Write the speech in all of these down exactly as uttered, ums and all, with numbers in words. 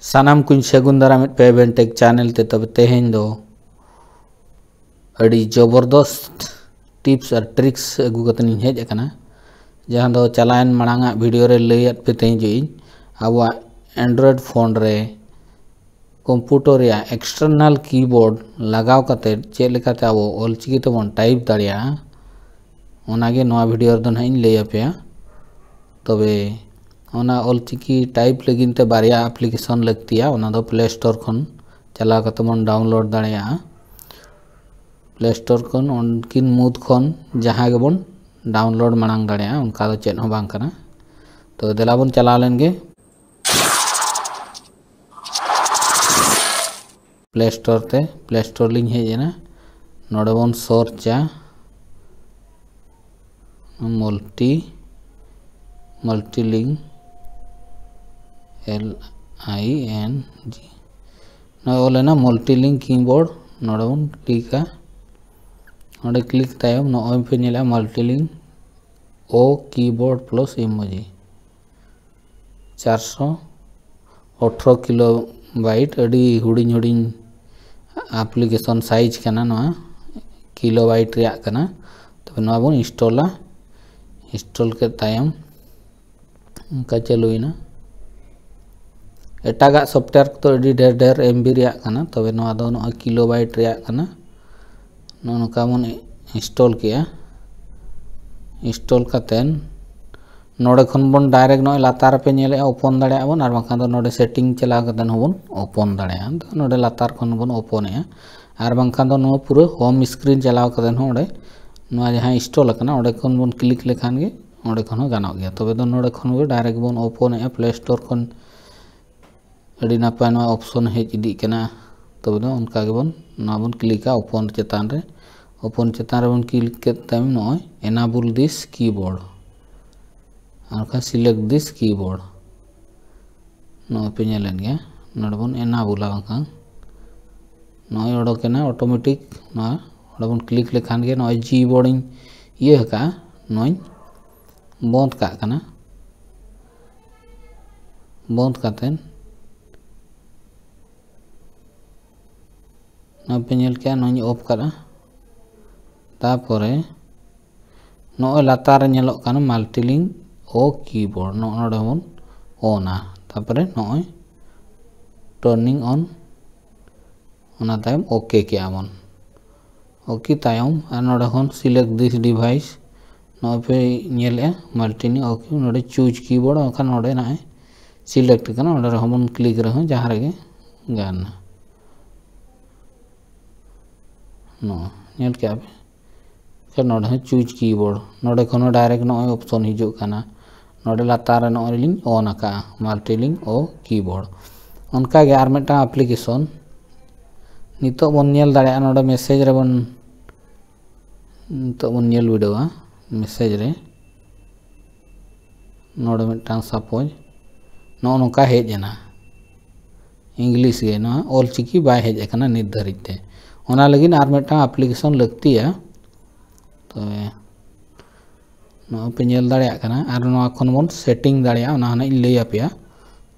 ᱥᱟᱱᱟᱢ ᱠᱚᱧ ᱥᱟᱹᱜᱩᱱ ᱫᱟᱨᱟᱢᱮᱫ ᱯᱮᱭᱟ ᱵᱮᱱᱴᱮᱠ ᱪᱮᱱᱮᱞ ᱛᱮ᱾ ᱛᱚᱵᱮ ᱛᱮᱦᱮᱧ ᱫᱚ ᱟᱹᱰᱤ ᱡᱚᱵᱚᱨᱫᱚᱥᱛ ᱴᱤᱯᱥ ᱟᱨ ᱴᱨᱤᱠᱥ ᱟᱹᱜᱩ ᱠᱟᱛᱮ ᱤᱧ ᱦᱮᱡ ᱟᱠᱟᱱᱟ, ᱡᱟᱦᱟᱸ ᱫᱚ ᱪᱟᱞᱟᱣᱮᱱ ᱢᱟᱲᱟᱝ ᱟᱜ ᱵᱷᱤᱰᱤᱭᱳ ᱨᱮ ᱞᱟᱹᱭᱟᱫ ᱯᱮ ᱛᱟᱦᱮᱸ ᱡᱮ ᱤᱧ ᱟᱵᱚᱣᱟᱜ ᱮᱱᱰᱨᱚᱭᱮᱰ ᱯᱷᱳᱱ ᱨᱮ ᱠᱚᱢᱯᱤᱭᱩᱴᱟᱨ ᱨᱮᱭᱟᱜ ᱮᱠᱥᱴᱟᱨᱱᱟᱞ ᱠᱤᱵᱳᱨᱰ ᱞᱟᱜᱟᱣ ᱠᱟᱛᱮ ᱪᱮᱫ ᱞᱮᱠᱟᱛᱮ ᱟᱵᱚ ᱚᱞᱪᱤᱠᱤ ᱛᱮᱵᱚᱱ ᱴᱟᱭᱤᱯ ᱫᱟᱲᱮᱭᱟᱜᱼᱟ, ᱚᱱᱟᱜᱮ ᱱᱚᱣᱟ ᱵᱷᱤᱰᱤᱭᱳ ᱨᱮᱫᱚ ᱱᱟᱦᱟᱜ ᱤᱧ ᱞᱟᱹᱭ ᱟᱯᱮᱭᱟ᱾ ᱛᱚᱵᱮ ᱚᱱᱟ ᱚᱞᱪᱤᱠᱤ ᱴᱟᱭᱤᱯ ᱞᱟᱹᱜᱤᱫ ᱛᱮ ᱵᱟᱨᱭᱟ ᱟᱯᱞᱤᱠᱮᱥᱚᱱ ᱞᱟᱹᱠᱛᱤᱭᱟ, ᱚᱱᱟ ᱫᱚ ᱯᱞᱮ ᱥᱴᱳᱨ ᱠᱷᱚᱱ ᱪᱟᱞᱟᱣ ᱠᱟᱛᱮ ᱵᱚᱱ ᱰᱟᱣᱩᱱᱞᱳᱰ ᱫᱟᱲᱮᱭᱟᱜᱼᱟ᱾ ᱯᱞᱮ ᱥᱴᱳᱨ ᱠᱷᱚᱱ ᱩᱱᱠᱤᱱ ᱢᱩᱫᱽ ᱠᱷᱚᱱ ᱡᱟᱦᱟᱸ ᱜᱮᱵᱚᱱ ᱰᱟᱣᱩᱱᱞᱳᱰ ᱢᱟᱲᱟᱝ ᱫᱟᱲᱮᱭᱟᱜᱼᱟ, ᱚᱱᱠᱟ ᱫᱚ ᱪᱮᱫ ᱦᱚᱸ ᱵᱟᱝ ᱠᱟᱱᱟ᱾ ᱛᱚ ᱫᱮᱞᱟ ᱵᱚᱱ ᱪᱟᱞᱟᱣ ᱞᱮᱱ ᱜᱮ ᱯᱞᱮ ᱥᱴᱳᱨ ᱛᱮ᱾ ᱯᱞᱮ ᱥᱴᱳᱨ ᱞᱤᱧ ᱦᱮᱡ ᱮᱱᱟ, ᱱᱚᱰᱮ ᱵᱚᱱ ᱥᱟᱨᱪᱟ ᱢᱟᱞᱴᱤ ᱢᱟᱞᱴᱤᱞᱤᱝ, ᱮᱞ ᱟᱭ ᱮᱱ ᱡᱤ, ᱱᱚᱜᱼᱚᱭ ᱚᱞ ᱮᱱᱟ ᱢᱟᱞᱴᱤᱞᱤᱝ ᱠᱤᱵᱳᱨᱰ᱾ ᱱᱚᱰᱮ ᱵᱚᱱ ᱠᱞᱤᱠᱟ᱾ ᱱᱚᱰᱮ ᱠᱞᱤᱠ ᱛᱟᱭᱚᱢ ᱱᱚᱜᱼᱚᱭ ᱯᱮ ᱧᱮᱞᱟ ᱢᱟᱞᱴᱤᱞᱤᱝ ᱳ ᱠᱤᱵᱳᱨᱰ ᱯᱞᱟᱥ ᱤᱢᱳᱡᱤ, ᱪᱟᱨᱥᱚ ᱟᱴᱷᱨᱚ ᱠᱤᱞᱳ ᱵᱟᱭᱤᱴ, ᱟᱹᱰᱤ ᱦᱩᱰᱤᱧ ᱦᱩᱰᱤᱧ ᱟᱯᱞᱤᱠᱮᱥᱚᱱ ᱥᱟᱭᱤᱡᱽ ᱠᱟᱱᱟ ᱱᱚᱣᱟ, ᱠᱤᱞᱳ ᱵᱟᱭᱤᱴ ᱨᱮᱭᱟᱜ ᱠᱟᱱᱟ᱾ ᱛᱚᱵᱮ ᱱᱚᱣᱟ ᱵᱚᱱ ᱤᱱᱥᱴᱚᱞᱟ᱾ ᱤᱱᱥᱴᱚᱞ ᱠᱮᱫ ᱛᱟᱭᱚᱢ ᱚᱱᱠᱟ ᱪᱟᱹᱞᱩᱭᱮᱱᱟ᱾ ᱮᱴᱟᱜᱟᱜ ᱥᱚᱯᱷᱴᱣᱮᱨ ᱠᱚᱫᱚ ᱟᱹᱰᱤ ᱰᱷᱮᱨ ᱰᱷᱮᱨ ᱮᱢ ᱵᱤ ᱨᱮᱭᱟᱜ ᱠᱟᱱᱟ, ᱛᱚᱵᱮ ᱱᱚᱣᱟ ᱫᱚ ᱱᱚᱜᱼᱚᱭ ᱠᱤᱞᱳ ᱵᱟᱭᱤᱴ ᱨᱮᱭᱟᱜ ᱠᱟᱱᱟ᱾ ᱱᱚᱜᱼᱚ ᱱᱚᱝᱠᱟ ᱵᱚᱱ ᱤᱱᱥᱴᱚᱞ ᱠᱮᱜᱼᱟ᱾ ᱤᱱᱥᱴᱚᱞ ᱠᱟᱛᱮᱱ ᱱᱚᱰᱮ ᱠᱷᱚᱱ ᱵᱚᱱ ᱰᱟᱭᱨᱮᱠᱴ ᱱᱚᱜᱼᱚᱭ ᱞᱟᱛᱟᱨ ᱨᱮᱯᱮ ᱧᱮᱞᱮᱫᱼᱟ, ᱳᱯᱚᱱ ᱫᱟᱲᱮᱭᱟᱜᱼᱟ ᱵᱚᱱ, ᱟᱨ ᱵᱟᱝᱠᱷᱟᱱ ᱫᱚ ᱱᱚᱰᱮ ᱥᱮᱴᱤᱝ ᱪᱟᱞᱟᱣ ᱠᱟᱛᱮ ᱦᱚᱸᱵᱚᱱ ᱳᱯᱚᱱ ᱫᱟᱲᱮᱭᱟᱜᱼᱟ᱾ ᱟᱫᱚ ᱱᱚᱰᱮ ᱞᱟᱛᱟᱨ ᱠᱷᱚᱱ ᱵᱚᱱ ᱳᱯᱚᱱᱮᱜᱼᱟ, ᱟᱨ ᱵᱟᱝᱠᱷᱟᱱ ᱫᱚ ᱱᱚᱣᱟ ᱯᱩᱨᱟᱹ ᱦᱳᱢ ᱥᱠᱨᱤᱱ ᱪᱟᱞᱟᱣ ᱠᱟᱛᱮ ᱦᱚᱸ ᱚᱸᱰᱮ ᱱᱚᱣᱟ ᱡᱟᱦᱟᱸ ᱤᱱᱥᱴᱚᱞ ᱟᱠᱟᱱᱟ ᱚᱸᱰᱮ ᱠᱷᱚᱱ ᱵᱚᱱ ᱠᱞᱤᱠ ᱞᱮᱠᱷᱟᱱ ᱜᱮ ᱚᱸᱰᱮ ᱠᱷᱚᱱ ᱦᱚᱸ ᱜᱟᱱᱚᱜ ᱜᱮᱭᱟ᱾ ᱛᱚᱵᱮ ᱫᱚ ᱱᱚᱰᱮ ᱠᱷᱚᱱ ᱜᱮ ᱰᱟᱭᱨᱮᱠᱴ ᱵᱚᱱ ᱳᱯᱚᱱᱮᱜᱼᱟ, ᱯᱞᱮ ᱥᱴᱳᱨ ᱠᱷᱚᱱ ᱟᱹᱰᱤ ᱱᱟᱯᱟᱭ ᱱᱚᱣᱟ ᱚᱯᱥᱚᱱ ᱦᱮᱡ ᱤᱫᱤᱜ ᱠᱟᱱᱟ᱾ ᱛᱚᱵᱮ ᱫᱚ ᱚᱱᱠᱟ ᱜᱮᱵᱚᱱ ᱱᱚᱣᱟ ᱵᱚᱱ ᱠᱞᱤᱠᱟ ᱳᱯᱚᱱ ᱪᱮᱛᱟᱱ ᱨᱮ᱾ ᱳᱯᱚᱱ ᱪᱮᱛᱟᱱ ᱨᱮᱵᱚᱱ ᱠᱞᱤᱠ ᱠᱮᱫ ᱛᱟᱭᱚᱢ ᱱᱚᱜᱼᱚᱭ ᱮᱱᱟᱵᱩᱞ ᱫᱤᱥ ᱠᱤᱵᱳᱨᱰ, ᱟᱨ ᱵᱟᱠᱷᱟᱱ ᱥᱤᱞᱮᱠᱴ ᱫᱤᱥ ᱠᱤᱵᱳᱨᱰ, ᱱᱚᱜᱼᱚᱭ ᱯᱮ ᱧᱮᱞᱮᱫ ᱜᱮᱭᱟ᱾ ᱱᱚᱰᱮ ᱵᱚᱱ ᱮᱱᱟᱵᱩᱞᱟ, ᱵᱟᱝᱠᱷᱟᱱ ᱱᱚᱜᱼᱚᱭ ᱚᱰᱚᱠᱮᱱᱟ ᱚᱴᱳᱢᱮᱴᱤᱠ᱾ ᱱᱚᱣᱟ ᱚᱸᱰᱮ ᱵᱚᱱ ᱠᱞᱤᱠ ᱞᱮᱠᱷᱟᱱ ᱜᱮ ᱱᱚᱜᱼᱚᱭ ᱡᱤ ᱵᱳᱨᱰ ᱤᱧ ᱤᱭᱟᱹ ᱟᱠᱟᱫᱼᱟ, ᱱᱚᱣᱟᱧ ᱵᱚᱸᱫᱽ ᱠᱟᱜ ᱠᱟᱱᱟ᱾ ᱵᱚᱸᱫᱽ ᱠᱟᱛᱮᱫ ᱯᱮ ᱧᱮᱞ ᱠᱮᱜᱼᱟ, ᱱᱚᱣᱟᱧ ᱚᱯᱷ ᱠᱟᱜᱼᱟ᱾ ᱛᱟᱯᱚᱨᱮ ᱱᱚᱜᱼᱚᱭ ᱞᱟᱛᱟᱨ ᱨᱮ ᱧᱮᱞᱚᱜ ᱠᱟᱱᱟ multilink O keyboard, ᱱᱚᱜᱼᱚ ᱱᱚᱰᱮ ᱵᱚᱱ ᱚᱱᱟ᱾ ᱛᱟᱯᱚᱨᱮ ᱱᱚᱜᱼᱚᱭ turning on, ᱚᱱᱟ ᱛᱟᱭᱚᱢ OK ᱠᱮᱜᱼᱟ ᱵᱚᱱ᱾ OK ᱛᱟᱭᱚᱢ ᱟᱨ ᱱᱚᱰᱮ ᱠᱷᱚᱱ select this device, ᱱᱚᱜᱼᱚᱭ ᱯᱮ ᱧᱮᱞᱮᱜᱼᱟ multilink OK, ᱱᱚᱰᱮ choose keyboard, ᱵᱟᱠᱷᱟᱱ ᱱᱚᱰᱮ ᱱᱟᱜᱼᱮ select ᱠᱟᱱᱟ, ᱚᱸᱰᱮ ᱨᱮᱦᱚᱸ ᱵᱚᱱ click ᱨᱮᱦᱚᱸ ᱡᱟᱦᱟᱸ ᱨᱮᱜᱮ ᱜᱟᱱᱟ᱾ ᱱᱚᱜᱼᱚᱭ ᱧᱮᱞ ᱠᱮᱜᱼᱟ ᱯᱮ᱾ ᱯᱷᱤᱨ ᱱᱚᱰᱮ ᱦᱚᱸ choose keyboard, ᱱᱚᱰᱮ ᱠᱷᱚᱱ ᱦᱚᱸ direct ᱱᱚᱜᱼᱚᱭ option ᱦᱤᱡᱩᱜ ᱠᱟᱱᱟ᱾ ᱱᱚᱰᱮ ᱞᱟᱛᱟᱨ ᱨᱮ ᱱᱚᱜᱼᱚᱭ ᱞᱤᱧ on ᱟᱠᱟᱜᱼᱟ multilink O keyboard᱾ ᱚᱱᱠᱟᱜᱮ ᱟᱨ ᱢᱤᱫᱴᱟᱝ application ᱱᱤᱛᱚᱜ ᱵᱚᱱ ᱧᱮᱞ ᱫᱟᱲᱮᱭᱟᱜᱼᱟ, ᱱᱚᱰᱮ message ᱨᱮᱵᱚᱱ, ᱱᱤᱛᱚᱜ ᱵᱚᱱ ᱧᱮᱞ ᱵᱤᱰᱟᱹᱣᱟ message ᱨᱮ᱾ ᱱᱚᱰᱮ ᱢᱤᱫᱴᱟᱝ suppose ᱱᱚᱜᱼᱚ ᱱᱚᱝᱠᱟ ᱦᱮᱡ ᱮᱱᱟ, English ᱜᱮ, ᱱᱚᱣᱟ ᱚᱞ ᱪᱤᱠᱤ ᱵᱟᱭ ᱦᱮᱡ ᱟᱠᱟᱱᱟ ᱱᱤᱛ ᱫᱷᱟᱹᱨᱤᱡ ᱛᱮ᱾ ᱚᱱᱟ ᱞᱟᱹᱜᱤᱫ ᱟᱨ ᱢᱤᱫᱴᱟᱝ application ᱞᱟᱹᱠᱛᱤᱭᱟ᱾ ᱛᱚᱵᱮ ᱱᱚᱜᱼᱚᱭ ᱯᱮ ᱧᱮᱞ ᱫᱟᱲᱮᱭᱟᱜ ᱠᱟᱱᱟ, ᱟᱨ ᱱᱚᱣᱟ ᱠᱷᱚᱱ ᱵᱚᱱ setting ᱫᱟᱲᱮᱭᱟᱜᱼᱟ, ᱚᱱᱟ ᱦᱚᱸ ᱱᱟᱜ ᱤᱧ ᱞᱟᱹᱭ ᱟᱯᱮᱭᱟ᱾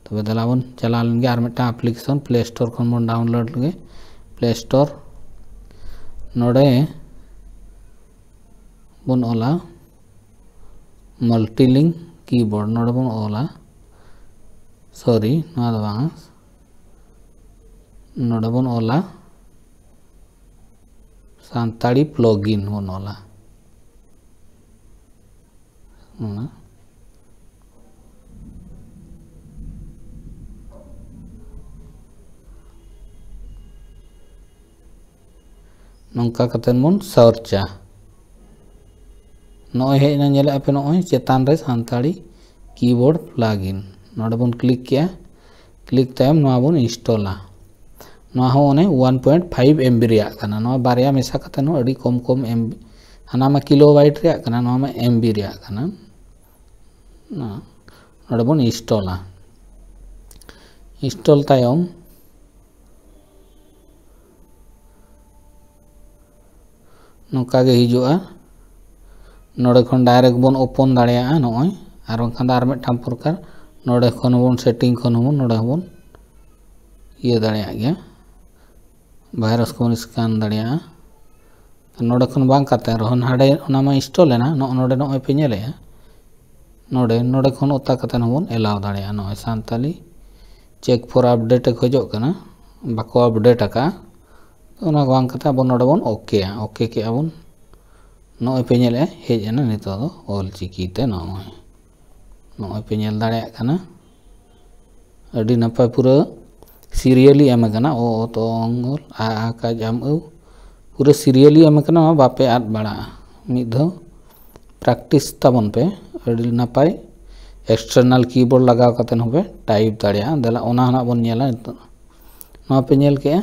ᱛᱚᱵᱮ ᱫᱮᱞᱟ ᱵᱚᱱ ᱪᱟᱞᱟᱣ ᱞᱮᱱ ᱜᱮ ᱟᱨ ᱢᱤᱫᱴᱟᱝ application Play Store ᱠᱷᱚᱱ ᱵᱚᱱ download ᱞᱮᱜᱮ᱾ Play Store, ᱱᱚᱰᱮ ᱵᱚᱱ ᱚᱞᱟ multilink keyboard, ᱱᱚᱰᱮ ᱵᱚᱱ ᱚᱞᱟ, sorry, ᱱᱚᱣᱟ ᱫᱚ ᱵᱟᱝ, ᱱᱚᱰᱮ ᱵᱚᱱ ᱚᱞᱟ ᱥᱟᱱᱛᱟᱲᱤ plugin ᱵᱚᱱ ᱚᱞᱟ᱾ ᱚᱱᱟ ᱱᱚᱝᱠᱟ ᱠᱟᱛᱮᱫ ᱵᱚᱱ searchᱟ᱾ ᱱᱚᱜᱼᱚᱭ ᱦᱮᱡ ᱮᱱᱟ, ᱧᱮᱞᱮᱫᱼᱟ ᱯᱮ ᱱᱚᱜᱼᱚᱭ ᱪᱮᱛᱟᱱ ᱨᱮ ᱥᱟᱱᱛᱟᱲᱤ keyboard plugin, ᱱᱚᱰᱮ ᱵᱚᱱ click ᱠᱮᱜᱼᱟ᱾ Click ᱛᱟᱭᱚᱢ ᱱᱚᱣᱟ ᱵᱚᱱ installᱟ᱾ ᱱᱚᱣᱟ ᱦᱚᱸ ᱚᱱᱮ one point five M B ᱨᱮᱭᱟᱜ ᱠᱟᱱᱟ᱾ ᱱᱚᱣᱟ ᱵᱟᱨᱭᱟ ᱢᱮᱥᱟ ᱠᱟᱛᱮᱫ ᱦᱚᱸ ᱟᱹᱰᱤ ᱠᱚᱢ ᱠᱚᱢ M B, ᱦᱟᱱᱟ ᱢᱟ kilobyte ᱨᱮᱭᱟᱜ ᱠᱟᱱᱟ, ᱱᱚᱣᱟ ᱢᱟ M B ᱨᱮᱭᱟᱜ ᱠᱟᱱᱟ᱾ ᱱᱚᱣᱟ ᱱᱚᱰᱮ ᱵᱚᱱ installᱟ᱾ Install ᱛᱟᱭᱚᱢ ᱱᱚᱝᱠᱟ ᱜᱮ ᱦᱤᱡᱩᱜᱼᱟ᱾ ᱱᱚᱰᱮ ᱠᱷᱚᱱ direct ᱵᱚᱱ open ᱫᱟᱲᱮᱭᱟᱜᱼᱟ ᱱᱚᱜᱼᱚᱭ, ᱟᱨ ᱵᱟᱝᱠᱷᱟᱱ ᱫᱚ ᱟᱨ ᱢᱤᱫᱴᱟᱝ ᱯᱨᱚᱠᱟᱨ ᱱᱚᱰᱮ ᱠᱷᱚᱱ ᱦᱚᱸᱵᱚᱱ setting ᱠᱷᱚᱱ ᱦᱚᱸᱵᱚᱱ ᱱᱚᱰᱮ ᱦᱚᱸᱵᱚᱱ ᱤᱭᱟᱹ ᱫᱟᱲᱮᱭᱟᱜ ᱜᱮᱭᱟ᱾ ᱵᱷᱟᱭᱨᱟᱥ ᱠᱚᱵᱚᱱ ᱥᱠᱮᱱ ᱫᱟᱲᱮᱭᱟᱜᱼᱟ᱾ ᱱᱚᱰᱮ ᱠᱷᱚᱱ ᱵᱟᱝ ᱠᱟᱛᱮ ᱨᱮᱦᱚᱸ ᱦᱟᱸᱰᱮ ᱚᱱᱟ ᱢᱟ ᱤᱱᱥᱴᱚᱞ ᱮᱱᱟ, ᱱᱚᱜᱼᱚ ᱱᱚᱰᱮ ᱱᱚᱜᱼᱚᱭ ᱯᱮ ᱧᱮᱞᱮᱜᱼᱟ, ᱱᱚᱰᱮ ᱱᱚᱰᱮ ᱠᱷᱚᱱ ᱚᱛᱟ ᱠᱟᱛᱮ ᱦᱚᱸᱵᱚᱱ ᱮᱞᱟᱣ ᱫᱟᱲᱮᱭᱟᱜᱼᱟ᱾ ᱱᱚᱜᱼᱚᱭ ᱥᱟᱱᱛᱟᱞᱤ ᱪᱮᱠ ᱯᱷᱚᱨ ᱟᱯᱰᱮᱴ ᱮ ᱠᱷᱚᱡᱚᱜ ᱠᱟᱱᱟ, ᱵᱟᱠᱚ ᱟᱯᱰᱮᱴ ᱟᱠᱟᱫᱼᱟ, ᱚᱱᱟ ᱵᱟᱝ ᱠᱟᱛᱮ ᱟᱵᱚ ᱱᱚᱰᱮ ᱵᱚᱱ ᱳᱠᱮᱭᱟ, ᱳᱠᱮ ᱠᱮᱜᱼᱟ ᱵᱚᱱ᱾ ᱱᱚᱜᱼᱚᱭ ᱯᱮ ᱧᱮᱞᱮᱜᱼᱟ, ᱦᱮᱡ ᱮᱱᱟ ᱱᱤᱛᱚᱜ ᱫᱚ ᱚᱞ ᱪᱤᱠᱤ ᱛᱮ᱾ ᱱᱚᱜᱼᱚᱭ ᱱᱚᱜᱼᱚᱭ ᱯᱮ ᱧᱮᱞ ᱫᱟᱲᱮᱭᱟᱜ ᱠᱟᱱᱟ, ᱟᱹᱰᱤ ᱱᱟᱯᱟᱭ ᱯᱩᱨᱟᱹ ᱥᱤᱨᱤᱭᱟᱞᱤ ᱮᱢ ᱟᱠᱟᱱᱟ, ᱚ ᱚ ᱛ ᱚ ᱝ ᱜ ᱞ ᱟ ᱟ ᱠ ᱡ ᱢ ᱣ, ᱯᱩᱨᱟᱹ ᱥᱤᱨᱤᱭᱟᱞᱤ ᱮᱢ ᱟᱠᱟᱱᱟ, ᱵᱟᱯᱮ ᱟᱫ ᱵᱟᱲᱟᱜᱼᱟ᱾ ᱢᱤᱫ ᱫᱷᱟᱣ ᱯᱨᱮᱠᱴᱤᱥ ᱛᱟᱵᱚᱱ ᱯᱮ, ᱟᱹᱰᱤ ᱱᱟᱯᱟᱭ ᱮᱠᱥᱴᱟᱨᱱᱟᱞ ᱠᱤᱵᱳᱨᱰ ᱞᱟᱜᱟᱣ ᱠᱟᱛᱮ ᱦᱚᱸᱯᱮ ᱴᱟᱭᱤᱯ ᱫᱟᱲᱮᱭᱟᱜᱼᱟ᱾ ᱫᱮᱞᱟ ᱚᱱᱟ ᱦᱚᱸ ᱱᱟᱜ ᱵᱚᱱ ᱧᱮᱞᱟ ᱱᱤᱛᱚᱜ᱾ ᱱᱚᱣᱟ ᱯᱮ ᱧᱮᱞ ᱠᱮᱜᱼᱟ,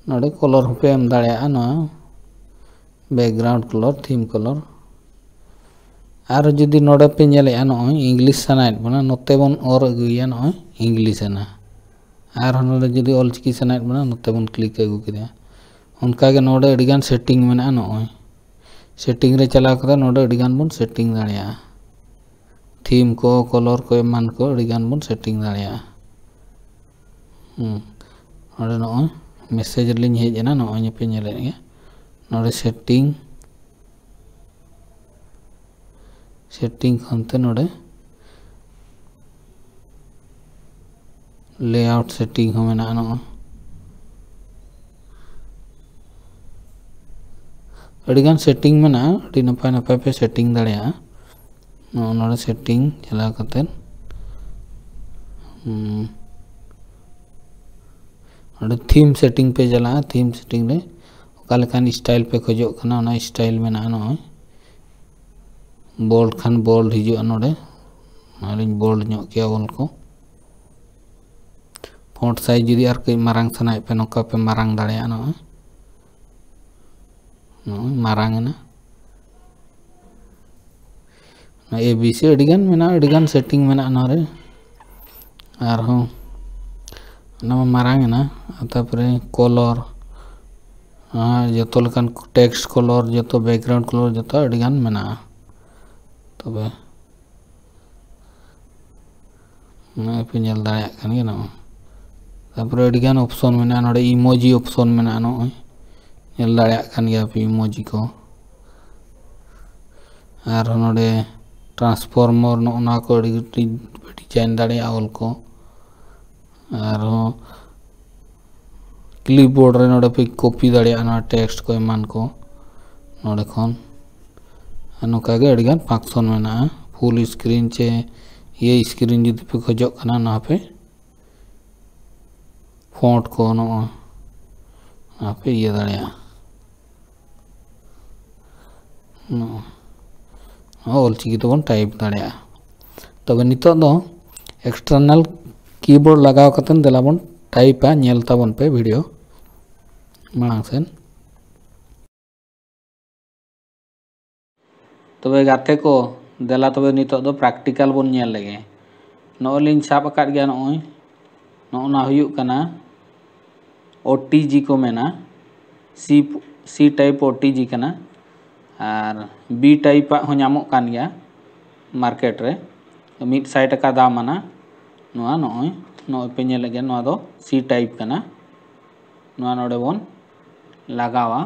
ᱱᱚᱰᱮ ᱠᱚᱞᱚᱨ ᱦᱚᱸᱯᱮ ᱮᱢ ᱫᱟᱲᱮᱭᱟᱜᱼᱟ, ᱱᱚᱣᱟ ᱵᱮᱠᱜᱨᱟᱣᱩᱱᱰ ᱠᱚᱞᱚᱨ, ᱛᱷᱤᱢ ᱠᱚᱞᱚᱨ᱾ ᱟᱨ ᱡᱩᱫᱤ ᱱᱚᱰᱮ ᱯᱮ ᱧᱮᱞᱮᱜᱼᱟ, ᱱᱚᱜᱼᱚᱭ ᱤᱝᱞᱤᱥ ᱥᱟᱱᱟᱭᱮᱫ ᱵᱚᱱᱟ, ᱱᱚᱛᱮ ᱵᱚᱱ ᱚᱨ ᱟᱹᱜᱩᱭᱮᱭᱟ, ᱱᱚᱜᱼᱚᱭ ᱤᱝᱞᱤᱥ ᱮᱱᱟ᱾ ᱟᱨᱦᱚᱸ ᱱᱚᱰᱮ ᱡᱩᱫᱤ ᱚᱞ ᱪᱤᱠᱤ ᱥᱟᱱᱟᱭᱮᱫ ᱵᱚᱱᱟ, ᱱᱚᱛᱮ ᱵᱚᱱ ᱠᱞᱤᱠ ᱟᱹᱜᱩ ᱠᱮᱫᱟ᱾ ᱚᱱᱠᱟᱜᱮ ᱱᱚᱰᱮ ᱟᱹᱰᱤᱜᱟᱱ ᱥᱮᱴᱤᱝ ᱢᱮᱱᱟᱜᱼᱟ, ᱱᱚᱜᱼᱚᱭ ᱥᱮᱴᱤᱝ ᱨᱮ ᱪᱟᱞᱟᱣ ᱠᱟᱛᱮ ᱱᱚᱰᱮ ᱟᱹᱰᱤᱜᱟᱱ ᱵᱚᱱ ᱥᱮᱴᱤᱝ ᱫᱟᱲᱮᱭᱟᱜᱼᱟ, ᱛᱷᱤᱢ ᱠᱚ, ᱠᱚᱞᱚᱨ ᱠᱚ, ᱮᱢᱟᱱ ᱠᱚ ᱟᱹᱰᱤᱜᱟᱱ ᱵᱚᱱ ᱥᱮᱴᱤᱝ ᱫᱟᱲᱮᱭᱟᱜᱼᱟ᱾ ᱦᱩᱸ, ᱱᱚᱰᱮ ᱱᱚᱜᱼᱚᱭ ᱢᱮᱥᱮᱡᱽ ᱨᱮᱞᱤᱧ ᱦᱮᱡ ᱮᱱᱟ, ᱱᱚᱜᱼᱚᱭ ᱯᱮ ᱧᱮᱞᱮᱫ ᱜᱮᱭᱟ, ᱱᱚᱰᱮ ᱥᱮᱴᱤᱝ, ᱥᱮᱴᱤᱝ ᱠᱷᱚᱱ ᱛᱮ ᱱᱚᱰᱮ ᱞᱮᱟᱣᱩᱴ ᱥᱮᱴᱤᱝ ᱦᱚᱸ ᱢᱮᱱᱟᱜᱼᱟ᱾ ᱱᱚᱜᱼᱚᱭ ᱟᱹᱰᱤᱜᱟᱱ ᱥᱮᱴᱤᱝ ᱢᱮᱱᱟᱜᱼᱟ, ᱟᱹᱰᱤ ᱱᱟᱯᱟᱭ ᱱᱟᱯᱟᱭ ᱯᱮ ᱥᱮᱴᱤᱝ ᱫᱟᱲᱮᱭᱟᱜᱼᱟ᱾ ᱱᱚᱜᱼᱚ ᱱᱚᱰᱮ ᱥᱮᱴᱤᱝ ᱪᱟᱞᱟᱣ ᱠᱟᱛᱮᱫ, ᱦᱩᱸ, ᱱᱚᱰᱮ ᱛᱷᱤᱢ ᱥᱮᱴᱤᱝ ᱯᱮ ᱪᱟᱞᱟᱜᱼᱟ᱾ ᱛᱷᱤᱢ ᱥᱮᱴᱤᱝ ᱨᱮ ᱚᱠᱟ ᱞᱮᱠᱟᱱ ᱥᱴᱟᱭᱤᱞ ᱯᱮ ᱠᱷᱚᱡᱚᱜ ᱠᱟᱱᱟ, ᱚᱱᱟ ᱥᱴᱟᱭᱤᱞ ᱢᱮᱱᱟᱜᱼᱟ᱾ ᱱᱚᱜᱼᱚᱭ ᱵᱳᱞᱰ ᱠᱷᱟᱱ ᱵᱳᱞᱰ ᱦᱤᱡᱩᱜᱼᱟ ᱱᱚᱰᱮ, ᱟᱨᱤᱧ ᱵᱳᱞᱰ ᱧᱚᱜ ᱠᱮᱭᱟ ᱚᱞ ᱠᱚ᱾ ᱯᱷᱚᱱᱴ ᱥᱟᱭᱤᱡᱽ ᱡᱩᱫᱤ ᱟᱨ ᱠᱟᱹᱡ ᱢᱟᱨᱟᱝ ᱥᱟᱱᱟᱭᱮᱫ ᱯᱮ, ᱱᱚᱝᱠᱟ ᱯᱮ ᱢᱟᱨᱟᱝ ᱫᱟᱲᱮᱭᱟᱜᱼᱟ᱾ ᱱᱚᱜᱼᱚᱭ, ᱱᱚᱜᱼᱚᱭ ᱢᱟᱨᱟᱝ ᱮᱱᱟ᱾ ᱱᱚᱣᱟ ᱮ ᱵᱤ ᱥᱤ ᱟᱹᱰᱤᱜᱟᱱ ᱢᱮᱱᱟᱜᱼᱟ, ᱟᱹᱰᱤᱜᱟᱱ ᱥᱮᱴᱤᱝ ᱢᱮᱱᱟᱜᱼᱟ ᱱᱚᱣᱟ ᱨᱮ᱾ ᱟᱨᱦᱚᱸ ᱚᱱᱟ ᱢᱟ ᱢᱟᱨᱟᱝ ᱮᱱᱟ, ᱛᱟᱨᱯᱚᱨᱮ ᱠᱚᱞᱚᱨ, ᱟᱨ ᱡᱚᱛᱚ ᱞᱮᱠᱟᱱ ᱴᱮᱠᱥᱴ ᱠᱚᱞᱚᱨ, ᱡᱚᱛᱚ ᱵᱮᱠᱜᱨᱟᱣᱩᱱᱰ ᱠᱚᱞᱚᱨ, ᱡᱚᱛᱚ ᱟᱹᱰᱤᱜᱟᱱ ᱢᱮᱱᱟᱜᱼᱟ᱾ ᱛᱚᱵᱮ ᱱᱚᱜᱼᱚᱭ ᱯᱮ ᱧᱮᱞ ᱫᱟᱲᱮᱭᱟᱜ ᱠᱟᱱ ᱜᱮᱭᱟ, ᱱᱚᱜᱼᱚᱭ ᱛᱟᱨᱯᱚᱨᱮ ᱟᱹᱰᱤᱜᱟᱱ ᱚᱯᱥᱚᱱ ᱢᱮᱱᱟᱜᱼᱟ᱾ ᱱᱚᱰᱮ ᱤᱢᱳᱡᱤ ᱚᱯᱥᱚᱱ ᱢᱮᱱᱟᱜᱼᱟ, ᱱᱚᱜᱼᱚᱭ ᱧᱮᱞ ᱫᱟᱲᱮᱭᱟᱜ ᱠᱟᱱ ᱜᱮᱭᱟ ᱯᱮ ᱤᱢᱳᱡᱤ ᱠᱚ᱾ ᱟᱨᱦᱚᱸ ᱱᱚᱰᱮ ᱴᱨᱟᱱᱥᱯᱷᱚᱨᱢᱚᱨ, ᱱᱚᱜᱼᱚ ᱱᱚᱣᱟ ᱠᱚ ᱟᱹᱰᱤ ᱰᱤᱡᱟᱭᱤᱱ ᱫᱟᱲᱮᱭᱟᱜᱼᱟ ᱚᱞ ᱠᱚ᱾ ᱟᱨᱦᱚᱸ ᱠᱞᱤᱯᱵᱳᱨᱰ ᱨᱮ ᱱᱚᱰᱮ ᱯᱮ ᱠᱚᱯᱤ ᱫᱟᱲᱮᱭᱟᱜᱼᱟ ᱱᱚᱣᱟ ᱴᱮᱠᱥᱴ ᱠᱚ ᱮᱢᱟᱱ ᱠᱚ ᱱᱚᱰᱮ ᱠᱷᱚᱱ᱾ ᱟᱨ ᱱᱚᱝᱠᱟ ᱜᱮ ᱟᱹᱰᱤᱜᱟᱱ ᱯᱷᱟᱝᱥᱚᱱ ᱢᱮᱱᱟᱜᱼᱟ᱾ ᱯᱷᱩᱞ ᱥᱠᱨᱤᱱ ᱪᱮ ᱤᱭᱟᱹ ᱥᱠᱨᱤᱱ ᱡᱩᱫᱤ ᱯᱮ ᱠᱷᱚᱡᱚᱜ ᱠᱟᱱᱟ, ᱱᱚᱣᱟ ᱯᱮ ᱯᱷᱚᱱᱴ ᱠᱚ ᱱᱚᱜᱼᱚ ᱱᱚᱣᱟ ᱯᱮ ᱤᱭᱟᱹ ᱫᱟᱲᱮᱭᱟᱜᱼᱟ᱾ ᱱᱚᱜᱼᱚ ᱚᱞ ᱪᱤᱠᱤ ᱛᱮᱵᱚᱱ ᱴᱟᱭᱤᱯ ᱫᱟᱲᱮᱭᱟᱜᱼᱟ᱾ ᱛᱚᱵᱮ ᱱᱤᱛᱚᱜ ᱫᱚ ᱮᱠᱥᱴᱟᱨᱱᱟᱞ ᱠᱤᱵᱳᱨᱰ ᱞᱟᱜᱟᱣ ᱠᱟᱛᱮᱫ ᱫᱮᱞᱟ ᱵᱚᱱ ᱴᱟᱭᱤᱯᱟ᱾ ᱧᱮᱞ ᱛᱟᱵᱚᱱ ᱯᱮ ᱵᱷᱤᱰᱤᱭᱳ ᱢᱟᱲᱟᱝ ᱥᱮᱫ᱾ ᱛᱚᱵᱮ ᱜᱟᱛᱮ ᱠᱚ, ᱫᱮᱞᱟ ᱛᱚᱵᱮ ᱱᱤᱛᱚᱜ ᱫᱚ ᱯᱨᱮᱠᱴᱤᱠᱟᱞ ᱵᱚᱱ ᱧᱮᱞ ᱞᱮᱜᱮ᱾ ᱱᱚᱜᱼᱚᱭ ᱞᱤᱧ ᱥᱟᱵ ᱟᱠᱟᱫ ᱜᱮᱭᱟ, ᱱᱚᱜᱼᱚᱭ ᱱᱚᱜᱼᱚ ᱱᱟ ᱦᱩᱭᱩᱜ ᱠᱟᱱᱟ ᱳ ᱴᱤ ᱡᱤ ᱠᱚ ᱢᱮᱱᱟ᱾ ᱥᱤ, ᱥᱤ ᱴᱟᱭᱤᱯ ᱳ ᱴᱤ ᱡᱤ ᱠᱟᱱᱟ᱾ ᱟᱨ ᱵᱤ ᱴᱟᱭᱤᱯ ᱟᱜ ᱦᱚᱸ ᱧᱟᱢᱚᱜ ᱠᱟᱱ ᱜᱮᱭᱟ ᱢᱟᱨᱠᱮᱴ ᱨᱮ, ᱢᱤᱫ ᱥᱟᱭ ᱴᱟᱠᱟ ᱫᱟᱢ ᱟᱱᱟ᱾ ᱱᱚᱣᱟ ᱱᱚᱜᱼᱚᱭ, ᱱᱚᱜᱼᱚᱭ ᱯᱮ ᱧᱮᱞᱮᱫ ᱜᱮᱭᱟ, ᱱᱚᱣᱟ ᱫᱚ ᱥᱤ ᱴᱟᱭᱤᱯ ᱠᱟᱱᱟ᱾ ᱱᱚᱣᱟ ᱱᱚᱰᱮ ᱵᱚᱱ ᱞᱟᱜᱟᱣᱟ᱾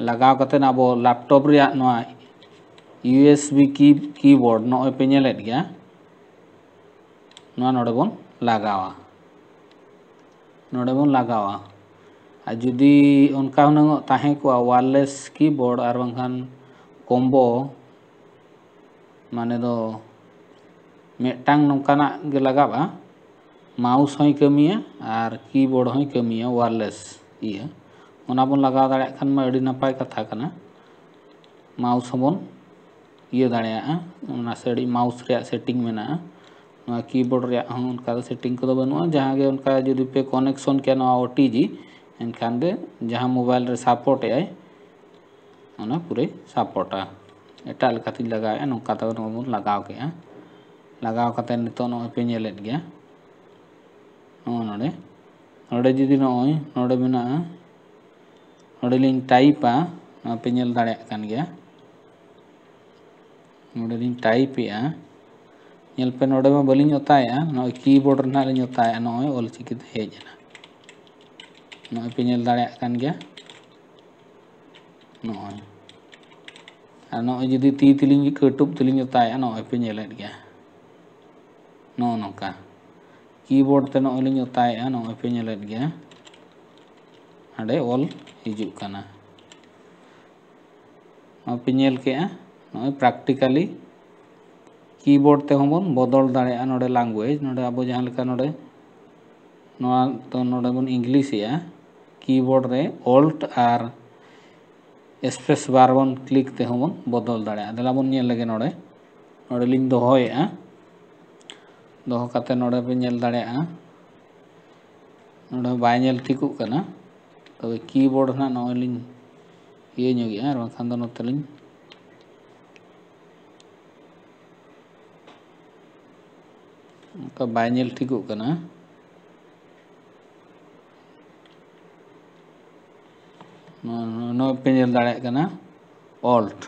ᱞᱟᱜᱟᱣ ᱠᱟᱛᱮᱫ ᱟᱵᱚ ᱞᱮᱯᱴᱚᱯ ᱨᱮᱭᱟᱜ ᱱᱚᱣᱟ ᱤᱭᱩ ᱮᱥ ᱵᱤ ᱠᱤ, ᱠᱤᱵᱳᱨᱰ ᱱᱚᱜᱼᱚᱭ ᱯᱮ ᱧᱮᱞᱮᱫ ᱜᱮᱭᱟ, ᱱᱚᱣᱟ ᱱᱚᱰᱮ ᱵᱚᱱ ᱞᱟᱜᱟᱣᱟ᱾ ᱱᱚᱰᱮ ᱵᱚᱱ ᱞᱟᱜᱟᱣᱟ᱾ ᱟᱨ ᱡᱩᱫᱤ ᱚᱱᱠᱟ ᱦᱩᱱᱟᱹᱝ ᱛᱟᱦᱮᱸ ᱠᱚᱜᱼᱟ ᱣᱟᱨᱞᱮᱥ ᱠᱤᱵᱳᱨᱰ ᱟᱨ ᱵᱟᱝᱠᱷᱟᱱ ᱠᱚᱢᱵᱳ, ᱢᱟᱱᱮ ᱫᱚ ᱢᱤᱫᱴᱟᱝ ᱱᱚᱝᱠᱟᱱᱟᱜ ᱜᱮ ᱞᱟᱜᱟᱜᱼᱟ, ᱢᱟᱣᱩᱥ ᱦᱚᱸᱭ ᱠᱟᱹᱢᱤᱭᱟ ᱟᱨ ᱠᱤᱵᱳᱨᱰ ᱦᱚᱸᱭ ᱠᱟᱹᱢᱤᱭᱟ, ᱣᱟᱨᱞᱮᱥ ᱤᱭᱟᱹ, ᱚᱱᱟ ᱵᱚᱱ ᱞᱟᱜᱟᱣ ᱫᱟᱲᱮᱭᱟᱜ ᱠᱷᱟᱱ ᱢᱟ ᱟᱹᱰᱤ ᱱᱟᱯᱟᱭ ᱠᱟᱛᱷᱟ ᱠᱟᱱᱟ᱾ ᱢᱟᱣᱩᱥ ᱦᱚᱸᱵᱚᱱ ᱤᱭᱟᱹ ᱫᱟᱲᱮᱭᱟᱜᱼᱟ, ᱚᱱᱟ ᱥᱟᱹᱲᱤ ᱢᱟᱣᱩᱥ ᱨᱮᱭᱟᱜ ᱥᱮᱴᱤᱝ ᱢᱮᱱᱟᱜᱼᱟ᱾ ᱱᱚᱣᱟ ᱠᱤᱵᱳᱨᱰ ᱨᱮᱭᱟᱜ ᱦᱚᱸ ᱚᱱᱠᱟ ᱫᱚ ᱥᱮᱴᱤᱝ ᱠᱚᱫᱚ ᱵᱟᱹᱱᱩᱜᱼᱟ᱾ ᱡᱟᱦᱟᱸ ᱜᱮ ᱚᱱᱠᱟ ᱡᱩᱫᱤ ᱯᱮ ᱠᱚᱱᱮᱠᱥᱚᱱ ᱠᱮᱭᱟ ᱱᱚᱣᱟ ᱳ ᱴᱤ ᱡᱤ, ᱮᱱᱠᱷᱟᱱ ᱫᱚ ᱡᱟᱦᱟᱸ ᱢᱳᱵᱟᱭᱤᱞ ᱨᱮ ᱥᱟᱯᱳᱨᱴ ᱮᱫᱟᱭ, ᱚᱱᱟ ᱯᱩᱨᱟᱹᱭ ᱥᱟᱯᱳᱨᱴᱟ᱾ ᱮᱴᱟᱜ ᱞᱮᱠᱟᱛᱤᱧ ᱞᱟᱜᱟᱣᱮᱫᱼᱟ, ᱱᱚᱝᱠᱟ ᱛᱮ ᱱᱚᱣᱟ ᱵᱚᱱ ᱞᱟᱜᱟᱣ ᱠᱮᱫᱼᱟ᱾ ᱞᱟᱜᱟᱣ ᱠᱟᱛᱮ ᱱᱤᱛᱚᱜ ᱱᱚᱜᱼᱚᱭ ᱯᱮ ᱧᱮᱞᱮᱫ ᱜᱮᱭᱟ, ᱱᱚᱜᱼᱚ ᱱᱚᱰᱮ, ᱱᱚᱰᱮ ᱡᱩᱫᱤ ᱱᱚᱜᱼᱚᱭ ᱱᱚᱰᱮ ᱢᱮᱱᱟᱜᱼᱟ, ᱱᱚᱰᱮ ᱞᱤᱧ ᱴᱟᱭᱤᱯᱟ, ᱱᱚᱣᱟ ᱯᱮ ᱧᱮᱞ ᱫᱟᱲᱮᱭᱟᱜ ᱠᱟᱱ ᱜᱮᱭᱟ, ᱱᱚᱰᱮ ᱞᱤᱧ ᱴᱟᱭᱤᱯᱮᱜᱼᱟ, ᱧᱮᱞ ᱯᱮ, ᱱᱚᱰᱮ ᱢᱟ ᱵᱟᱹᱞᱤᱧ ᱚᱛᱟᱭᱮᱜᱼᱟ, ᱱᱚᱜᱼᱚᱭ ᱠᱤᱵᱳᱨᱰ ᱨᱮ ᱱᱟᱦᱟᱜ ᱞᱤᱧ ᱚᱛᱟᱭᱮᱜᱼᱟ, ᱱᱚᱜᱼᱚᱭ ᱚᱞ ᱪᱤᱠᱤ ᱛᱮ ᱦᱮᱡ ᱮᱱᱟ᱾ ᱱᱚᱜᱼᱚᱭ ᱯᱮ ᱧᱮᱞ ᱫᱟᱲᱮᱭᱟᱜ ᱠᱟᱱ ᱜᱮᱭᱟ, ᱱᱚᱜᱼᱚᱭ᱾ ᱟᱨ ᱱᱚᱜᱼᱚᱭ ᱡᱩᱫᱤ ᱛᱤ ᱛᱮᱞᱤᱧ, ᱠᱟᱹᱴᱩᱵ ᱛᱮᱞᱤᱧ ᱚᱛᱟᱭᱮᱜᱼᱟ, ᱱᱚᱜᱼᱚᱭ ᱯᱮ ᱧᱮᱞᱮᱫ ᱜᱮᱭᱟ, ᱱᱚᱜᱼᱚ ᱱᱚᱝᱠᱟ᱾ ᱠᱤᱵᱳᱨᱰ ᱛᱮ ᱱᱚᱜᱼᱚᱭ ᱞᱤᱧ ᱚᱛᱟᱭᱮᱜᱼᱟ, ᱱᱚᱜᱼᱚᱭ ᱯᱮ ᱧᱮᱞᱮᱫ ᱜᱮᱭᱟ, ᱦᱟᱸᱰᱮ ᱚᱞ ᱦᱤᱡᱩᱜ ᱠᱟᱱᱟ᱾ ᱱᱚᱣᱟ ᱯᱮ ᱧᱮᱞ ᱠᱮᱜᱼᱟ, ᱱᱚᱜᱼᱚᱭ practically ᱠᱤᱵᱳᱨᱰ ᱛᱮᱦᱚᱸ ᱵᱚᱱ ᱵᱚᱫᱚᱞ ᱫᱟᱲᱮᱭᱟᱜᱼᱟ᱾ ᱱᱚᱰᱮ language, ᱱᱚᱰᱮ ᱟᱵᱚ ᱡᱟᱦᱟᱸ ᱞᱮᱠᱟ ᱱᱚᱰᱮ, ᱱᱚᱣᱟ ᱫᱚ ᱱᱚᱰᱮ ᱵᱚᱱ English ᱮᱜᱼᱟ, ᱠᱤᱵᱳᱨᱰ ᱨᱮ Alt ᱟᱨ space bar ᱵᱚᱱ click ᱛᱮᱦᱚᱸ ᱵᱚᱱ ᱵᱚᱫᱚᱞ ᱫᱟᱲᱮᱭᱟᱜᱼᱟ᱾ ᱫᱮᱞᱟ ᱵᱚᱱ ᱧᱮᱞ ᱞᱮᱜᱮ ᱱᱚᱰᱮ, ᱱᱚᱰᱮ ᱞᱤᱧ ᱫᱚᱦᱚᱭᱮᱜᱼᱟ, ᱫᱚᱦᱚ ᱠᱟᱛᱮ ᱱᱚᱰᱮ ᱯᱮ ᱧᱮᱞ ᱫᱟᱲᱮᱭᱟᱜᱼᱟ, ᱱᱚᱰᱮ ᱵᱟᱭ ᱧᱮᱞ ᱴᱷᱤᱠᱚᱜ ᱠᱟᱱᱟ᱾ ᱛᱚᱵᱮ ᱠᱤᱵᱳᱨᱰ ᱱᱟᱦᱟᱜ ᱱᱚᱜᱼᱚᱭ ᱞᱤᱧ ᱤᱭᱟᱹ ᱧᱚᱜᱮᱜᱼᱟ, ᱟᱨ ᱵᱟᱝᱠᱷᱟᱱ ᱫᱚ ᱱᱚᱛᱮ ᱞᱤᱧ ᱚᱱᱠᱟ ᱵᱟᱭ ᱧᱮᱞ ᱴᱷᱤᱠᱚᱜ ᱠᱟᱱᱟ᱾ ᱱᱚᱣᱟ, ᱱᱚᱣᱟ ᱯᱮ ᱧᱮᱞ ᱫᱟᱲᱮᱭᱟᱜ ᱠᱟᱱᱟ, Alt,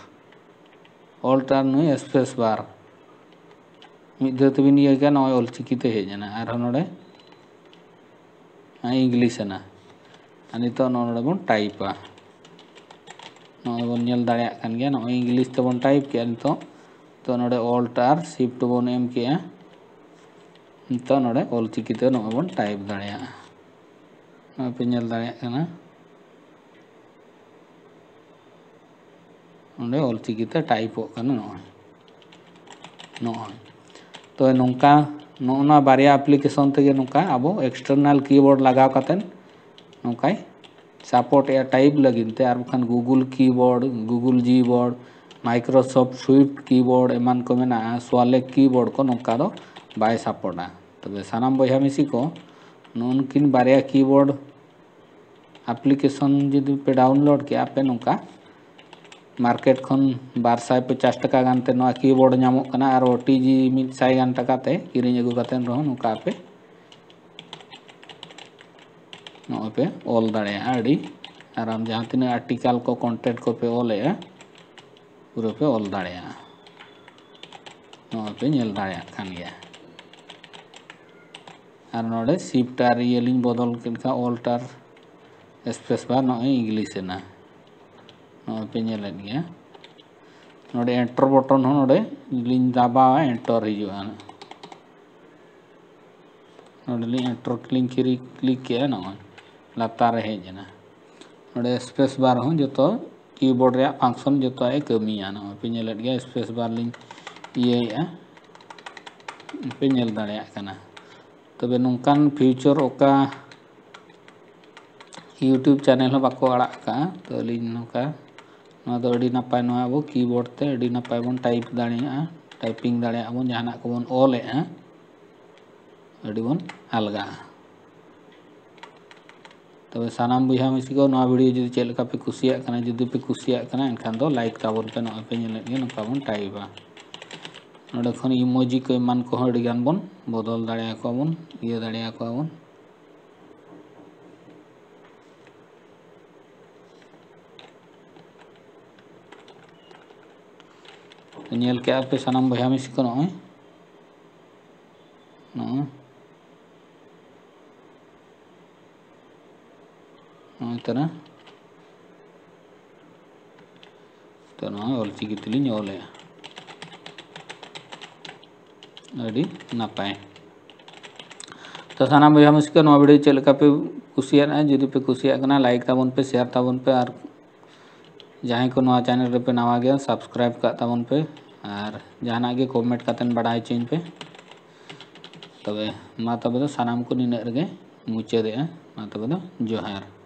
Alt ᱟᱨ ᱱᱩᱭ space bar᱾ ᱢᱤᱫ ᱫᱷᱟᱣ ᱛᱮᱵᱤᱱ ᱤᱭᱟᱹ ᱠᱮᱜᱼᱟ, ᱱᱚᱜᱼᱚᱭ ᱚᱞ ᱪᱤᱠᱤ ᱛᱮ ᱦᱮᱡ ᱮᱱᱟ᱾ ᱟᱨᱦᱚᱸ ᱱᱚᱰᱮ English ᱮᱱᱟ᱾ ᱟᱨ ᱱᱤᱛᱚᱜ ᱱᱚᱰᱮ ᱵᱚᱱ typeᱟ᱾ ᱱᱚᱜᱼᱚᱭ ᱵᱚᱱ ᱧᱮᱞ ᱫᱟᱲᱮᱭᱟᱜ ᱠᱟᱱ ᱜᱮᱭᱟ, ᱱᱚᱜᱼᱚᱭ English ᱛᱮᱵᱚᱱ type ᱠᱮᱜᱼᱟ ᱱᱤᱛᱚᱜ᱾ ᱛᱚ ᱱᱚᱰᱮ Alt ᱟᱨ Shift ᱵᱚᱱ ᱮᱢ ᱠᱮᱜᱼᱟ᱾ ᱱᱤᱛᱚᱜ ᱱᱚᱰᱮ ᱚᱞ ᱪᱤᱠᱤ ᱛᱮ ᱱᱚᱜᱼᱚᱭ ᱵᱚᱱ type ᱫᱟᱲᱮᱭᱟᱜᱼᱟ᱾ ᱱᱚᱜᱼᱚᱭ ᱯᱮ ᱧᱮᱞ ᱫᱟᱲᱮᱭᱟᱜ ᱠᱟᱱᱟ, ᱚᱸᱰᱮ ᱚᱞ ᱪᱤᱠᱤ ᱛᱮ typeᱚᱜ ᱠᱟᱱᱟ᱾ ᱱᱚᱜᱼᱚᱭ, ᱱᱚᱜᱼᱚᱭ᱾ ᱛᱚ ᱱᱚᱝᱠᱟ, ᱱᱚᱜᱼᱚ ᱱᱚᱣᱟ ᱵᱟᱨᱭᱟ application ᱛᱮᱜᱮ ᱱᱚᱝᱠᱟ ᱟᱵᱚ external keyboard ᱞᱟᱜᱟᱣ ᱠᱟᱛᱮᱫ ᱱᱚᱝᱠᱟᱭ support ᱮᱜᱼᱟ type ᱞᱟᱹᱜᱤᱫ ᱛᱮ᱾ ᱟᱨ ᱵᱟᱠᱷᱟᱱ Google Keyboard, Google Gboard, Microsoft Swift Keyboard ᱮᱢᱟᱱ ᱠᱚ ᱢᱮᱱᱟᱜᱼᱟ, Swalek Keyboard ᱠᱚ ᱱᱚᱝᱠᱟ ᱫᱚ ᱵᱟᱭ supportᱟ᱾ ᱛᱚᱵᱮ ᱥᱟᱱᱟᱢ ᱵᱚᱭᱦᱟ ᱢᱤᱥᱤ ᱠᱚ, ᱱᱩᱱᱠᱤᱱ ᱵᱟᱨᱭᱟ keyboard application ᱡᱩᱫᱤ ᱯᱮ download ᱠᱮᱜᱼᱟ ᱯᱮ ᱱᱚᱝᱠᱟ, market ᱠᱷᱚᱱ ᱵᱟᱨ ᱥᱟᱭ ᱯᱚᱪᱟᱥ ᱴᱟᱠᱟ ᱜᱟᱱ ᱛᱮ ᱱᱚᱣᱟ keyboard ᱧᱟᱢᱚᱜ ᱠᱟᱱᱟ, ᱟᱨ OTG ᱢᱤᱫ ᱥᱟᱭ ᱜᱟᱱ ᱴᱟᱠᱟ ᱛᱮ ᱠᱤᱨᱤᱧ ᱟᱹᱜᱩ ᱠᱟᱛᱮ ᱨᱮᱦᱚᱸ ᱱᱚᱝᱠᱟ ᱟᱯᱮ ᱱᱚᱜᱼᱚᱭ ᱯᱮ ᱚᱞ ᱫᱟᱲᱮᱭᱟᱜᱼᱟ᱾ ᱟᱹᱰᱤ ᱟᱨᱟᱢ, ᱡᱟᱦᱟᱸ ᱛᱤᱱᱟᱹᱜ article ᱠᱚ, content ᱠᱚ ᱯᱮ ᱚᱞᱮᱜᱼᱟ, ᱯᱩᱨᱟᱹ ᱯᱮ ᱚᱞ ᱫᱟᱲᱮᱭᱟᱜᱼᱟ᱾ ᱱᱚᱜᱼᱚᱭ ᱯᱮ ᱧᱮᱞ ᱫᱟᱲᱮᱭᱟᱜ ᱠᱟᱱ ᱜᱮᱭᱟ᱾ ᱟᱨ ᱱᱚᱰᱮ shift ᱟᱨ ᱤᱭᱟᱹ ᱞᱤᱧ ᱵᱚᱫᱚᱞ ᱠᱮᱫ ᱠᱷᱟᱱ, alt ᱟᱨ space bar ᱱᱚᱜᱼᱚᱭ English ᱮᱱᱟ᱾ ᱱᱚᱜᱼᱚᱭ ᱯᱮ ᱧᱮᱞᱮᱫ ᱜᱮᱭᱟ᱾ ᱱᱚᱰᱮ enter button ᱦᱚᱸ ᱱᱚᱰᱮ ᱞᱤᱧ ᱫᱟᱵᱟᱣᱟ, enter ᱦᱤᱡᱩᱜᱼᱟ᱾ ᱱᱚᱰᱮ ᱞᱤᱧ enter ᱞᱤᱧ click ᱠᱮᱜᱼᱟ, ᱱᱚᱜᱼᱚᱭ ᱞᱟᱛᱟᱨ ᱨᱮ ᱦᱮᱡ ᱮᱱᱟ᱾ ᱱᱚᱰᱮ space bar ᱦᱚᱸ ᱡᱚᱛᱚ keyboard ᱨᱮᱭᱟᱜ function ᱡᱚᱛᱚᱣᱟᱜ ᱮ ᱠᱟᱹᱢᱤᱭᱟ᱾ ᱱᱚᱜᱼᱚᱭ ᱯᱮ ᱧᱮᱞᱮᱫ ᱜᱮᱭᱟ, space bar ᱞᱤᱧ ᱤᱭᱟᱹᱭᱮᱜᱼᱟ, ᱯᱮ ᱧᱮᱞ ᱫᱟᱲᱮᱭᱟᱜ ᱠᱟᱱᱟ᱾ ᱛᱚᱵᱮ ᱱᱚᱝᱠᱟᱱ feature ᱚᱠᱟ YouTube channel ᱦᱚᱸ ᱵᱟᱠᱚ ᱟᱲᱟᱜ ᱠᱟᱜᱼᱟ᱾ ᱛᱚ ᱟᱹᱞᱤᱧ ᱱᱚᱝᱠᱟ, ᱱᱚᱣᱟ ᱫᱚ ᱟᱹᱰᱤ ᱱᱟᱯᱟᱭ, ᱱᱚᱣᱟ ᱟᱵᱚ keyboard ᱛᱮ ᱟᱹᱰᱤ ᱱᱟᱯᱟᱭ ᱵᱚᱱ type ᱫᱟᱲᱮᱭᱟᱜᱼᱟ, typing ᱫᱟᱲᱮᱭᱟᱜᱼᱟ ᱵᱚᱱ, ᱡᱟᱦᱟᱱᱟᱜ ᱠᱚᱵᱚᱱ ᱚᱞᱮᱜᱼᱟ, ᱟᱹᱰᱤ ᱵᱚᱱ ᱟᱞᱜᱟᱜᱼᱟ᱾ ᱛᱚᱵᱮ ᱥᱟᱱᱟᱢ ᱵᱚᱭᱦᱟ ᱢᱤᱥᱤ ᱠᱚ, ᱱᱚᱣᱟ video ᱡᱩᱫᱤ ᱪᱮᱫ ᱞᱮᱠᱟ ᱯᱮ ᱠᱩᱥᱤᱭᱟᱜ ᱠᱟᱱᱟ, ᱡᱩᱫᱤ ᱯᱮ ᱠᱩᱥᱤᱭᱟᱜ ᱠᱟᱱᱟ, ᱮᱱᱠᱷᱟᱱ ᱫᱚ like ᱛᱟᱵᱚᱱ ᱯᱮ᱾ ᱱᱚᱜᱼᱚᱭ ᱯᱮ ᱧᱮᱞᱮᱫ ᱜᱮᱭᱟ, ᱱᱚᱝᱠᱟ ᱵᱚᱱ typeᱟ᱾ ᱱᱚᱰᱮ ᱠᱷᱚᱱ emoji ᱠᱚ ᱮᱢᱟᱱ ᱠᱚᱦᱚᱸ ᱟᱹᱰᱤ ᱜᱟᱱ ᱵᱚᱱ ᱵᱚᱫᱚᱞ ᱫᱟᱲᱮᱭᱟᱠᱚᱣᱟ ᱵᱚᱱ, ᱤᱭᱟᱹ ᱫᱟᱲᱮᱭᱟᱠᱚᱣᱟ ᱵᱚᱱ᱾ ᱧᱮᱞ ᱠᱮᱜᱼᱟ ᱯᱮ ᱥᱟᱱᱟᱢ ᱵᱚᱭᱦᱟ ᱢᱤᱥᱤ ᱠᱚ, ᱱᱚᱜᱼᱚᱭ, ᱱᱚᱜᱼᱚᱭ, ᱱᱚᱜᱼᱚᱭ ᱛᱟᱨᱟ᱾ ᱛᱚ ᱱᱚᱣᱟ ᱚᱞᱪᱤᱠᱤ ᱛᱮᱞᱤᱧ ᱚᱞᱮᱜᱼᱟ᱾ ᱟᱹᱰᱤ ᱱᱟᱯᱟᱭ᱾ ᱛᱚ ᱥᱟᱱᱟᱢ ᱵᱚᱭᱦᱟ ᱢᱤᱥᱤ ᱠᱚ, ᱱᱚᱣᱟ video ᱪᱮᱫ ᱞᱮᱠᱟ ᱯᱮ ᱠᱩᱥᱤᱭᱟᱫᱼᱟ? ᱡᱩᱫᱤ ᱯᱮ ᱠᱩᱥᱤᱭᱟᱜ ᱠᱟᱱᱟ, like ᱛᱟᱵᱚᱱ ᱯᱮ, share ᱛᱟᱵᱚᱱ ᱯᱮ, ᱟᱨ ᱡᱟᱦᱟᱸᱭ ᱠᱚ ᱱᱚᱣᱟ channel ᱨᱮᱯᱮ ᱱᱟᱣᱟ ᱜᱮᱭᱟ, subscribe ᱠᱟᱜ ᱛᱟᱵᱚᱱ ᱯᱮ, ᱟᱨ ᱡᱟᱦᱟᱱᱟᱜ ᱜᱮ comment ᱠᱟᱛᱮᱱ ᱵᱟᱲᱟᱭ ᱦᱚᱪᱚᱧ ᱯᱮ᱾ ᱛᱚᱵᱮ ᱢᱟ ᱛᱚᱵᱮ ᱫᱚ ᱥᱟᱱᱟᱢ ᱠᱚ ᱱᱤᱱᱟᱹᱜ ᱨᱮᱜᱮ ᱢᱩᱪᱟᱹᱫᱮᱜᱼᱟ᱾ ᱢᱟ ᱛᱚᱵᱮ ᱫᱚ ᱡᱚᱦᱟᱨ᱾